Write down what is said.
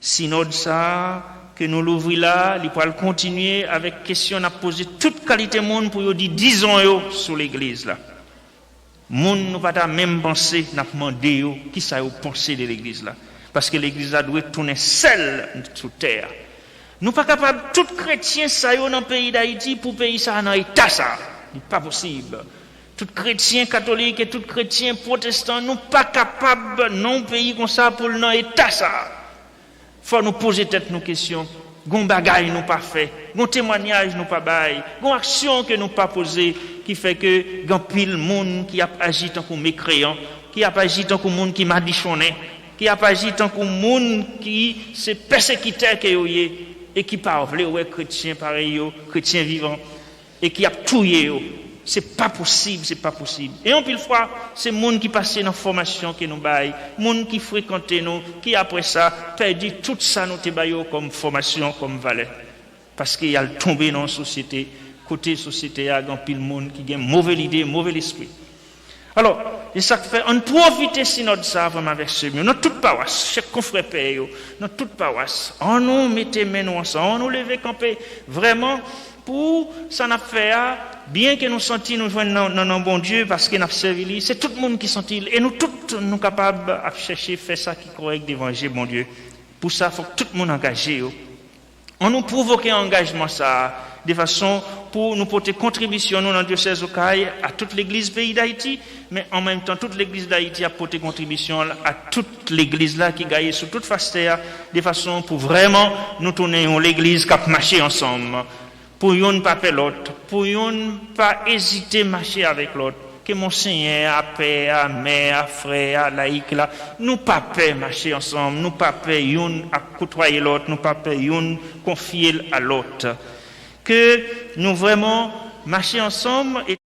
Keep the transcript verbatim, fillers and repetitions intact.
Sinòd sa a ke nou louvri la, li pral kontinye avèk kesyon n ap poze tout kalite moun pou yo di dizon yo sou legliz la. Moun nou pa ta menm panse, n ap mande yo kisa yo panse de legliz la. Paske legliz la dwe tounen sèl sou tè a. Nou pa kapab, tout kretyen sa yo nan peyi Dayiti, pou peyi sa a nan eta sa a. Li pa posib. Tout kretyen katolik e tout kretyen pwotestan, nou pa kapab nan yon peyi konsa pou l nan eta sa a. Fò nou poze tèt nou kesyon. Gon bagay nou pa fè, gon temwanyaj nou pa bay, gon aksyon ke nou pa poze, ki fè ke gen anpil moun ki ap aji tankou mekreyan, ki ap aji tankou moun ki madichonnen, ki ap aji tankou moun ki se pèsekitè ke yo ye, e ki pa vle wè kretyen parèy yo, kretyen vivan, e ki ap touye yo. Se pa posib, se pa posib. E anpil fwa, se moun ki pase nan fòmasyon ke nou bay, moun ki frekante nou, ki apre sa pèdi tout sa nou te ba yo kòm fòmasyon, kòm valè. Paske y al tonbe nan yon sosyete kote sosyete a gen anpil moun ki gen move lide, move lespri. Alò, e sa k fè, ann pwofite sinòd sa a vrèman avèk semyon nan tout pawas, chèk konfrè pè yo, nan tout pawas. Ann nou mete men nou ansanm, ann nou leve kanpe vrèman pou sa n ap fè a, byen ke nou santi nou jwenn nan, nan, nan Bondye, paske n ap sèvi li, se tout moun ki santi l, e nou tout, nou kapab ap chèche fè sa ki kòrèk devan je Bondye. Pou sa, fòk tout moun angaje yo. Ann nou pwovoke angajman sa a, de fason pou nou pote kontribisyon nou nan dyosèz Okay a tout legliz peyi Dayiti, men an menm tan, tout legliz Dayiti ap pote kontribisyon l a tout legliz la ki gaye sou tout fas tè a, de fason pou vrèman nou tounen yon legliz k ap mache ansanm, pou youn pa pè lòt, pou youn pa ezite mache avèk lòt. Ke monsenyè a, pè a, mè a, frè a, layik la, nou pa pè mache ansanm, nou pa pè youn ap kotwaye lòt, nou pa pè youn konfye l a lòt. Ke nou vrèman mache ansanm e